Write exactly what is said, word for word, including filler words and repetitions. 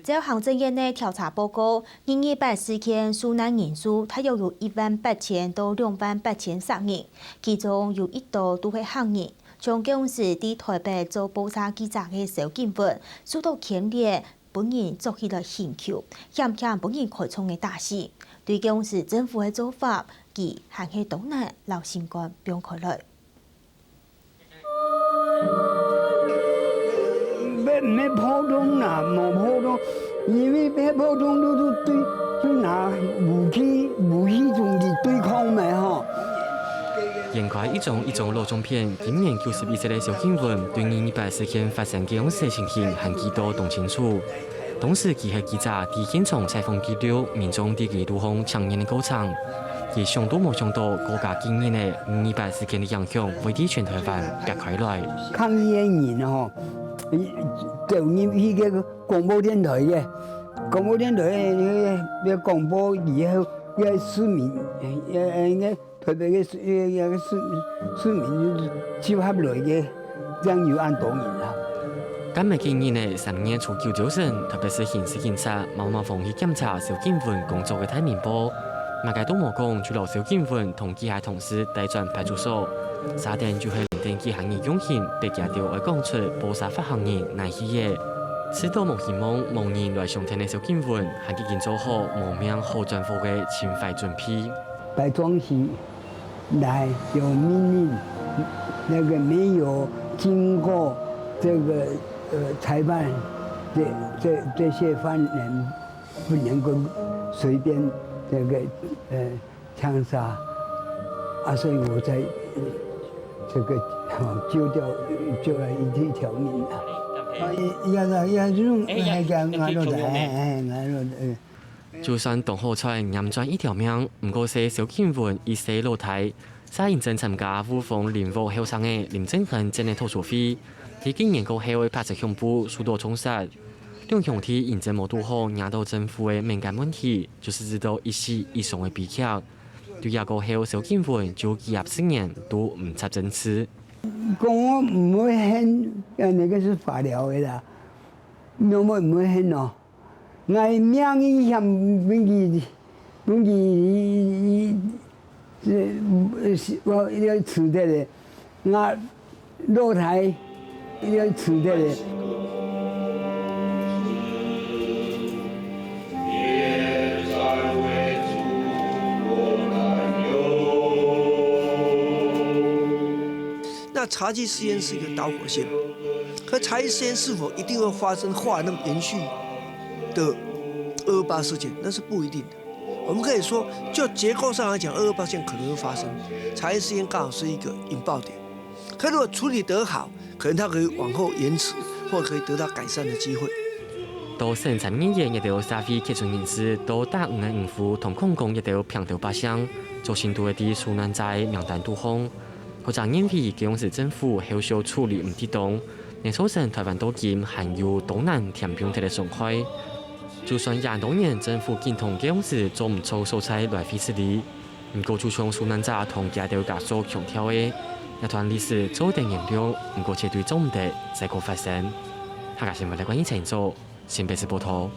照行政院个調查報告，二二八事件受難人數大約有一萬八千到兩萬八千儕人，其中有一多都係客人。像舊時在台北做報社記者个蕭景文，受到牽連，分人捉起來刑求，險險分人開銃个打死。對舊時政府个做法，佢還係當難摎心肝放開來。 毋係，毋係普通啦，無普通，因為係普通都，都對，就拿武器，武器總是對抗嘛吼。掀開一張一張老相片，今年九十一歲个蕭景文，對二二八事件發生个當時情形還記到當清楚。當時佢係記者，在現場採訪記錄民眾在佢路項請願个過程。佢想都無想到，過加幾年个二二八事件个影響會在全台灣 隔開來。抗議个人吼，走入去个廣播電台个，廣播電台个，个廣播以後，个市民，个，个特別个市，个市，市民集合來个，正有恁多人啊。該無幾日个三月初九朝晨，特別係刑事警察，貿貿衝去檢查蕭景文工作个大明報，麼个都無講，就摎蕭景文同幾下同 事帶轉派出所。續等就係輪等幾下人用刑，逼佢兜愛講出報社發行人哪去个。試著無希望，無人來相挺个蕭景文，還已經做好無命好轉活个心懷準備。白崇禧來有命令，那個沒有經過這個，呃，裁判，這，這，這些犯人不能夠隨便這個，呃， 槍殺，啊，所以我才，呃，這個，哦，救掉，救了一，一條命啊。啊，也，也，也，這種，哎，也，還講也，也，哎，哎，哎，就算當好彩，拈轉一條命，毋過係蕭景文一世老弟，續引證參加霧峰林屋後生个林正恆正个讀書會，在幾年過後个白色恐怖受到銃殺。兩兄弟因爭無堵好，惹到政府个敏感問題，就係製造一死一傷个悲劇。 對這過後，蕭景文就幾十年都毋插政治。講我毋會恨，呃，那個是法條个啦，仰會毋會恨哦？𠊎命一險，分佢，分佢，呃，呃，我一個辭職个，𠊎 老弟，一個辭職个。那茶基事件是一個導火線，可茶基事件是否一定會發生，後來那麼延續的二二八事件，那是不一定的。我們可以說，就結構上來講，二二八事件可能會發生，茶基事件剛好是一個引爆點。 可如果處理得好，可能它可以往後延遲，或可以得到改善的機會。到省參議員，這兜社會傑出人士，到大吳个吳副同孔公，這兜平頭百姓，做成都个在受難者个名單肚項。或者認為，該央時政府後續處理毋得當，乃造成台灣到今還有當難填平忒个傷害。就算這恁多年政府緊同該央時做毋著所在來會失禮， 毋過，就像受難者同佢兜家屬強調个，這段歷史做得原諒，毋過絕對做毋得再過發生。客家新聞來關心清楚，新北市報導。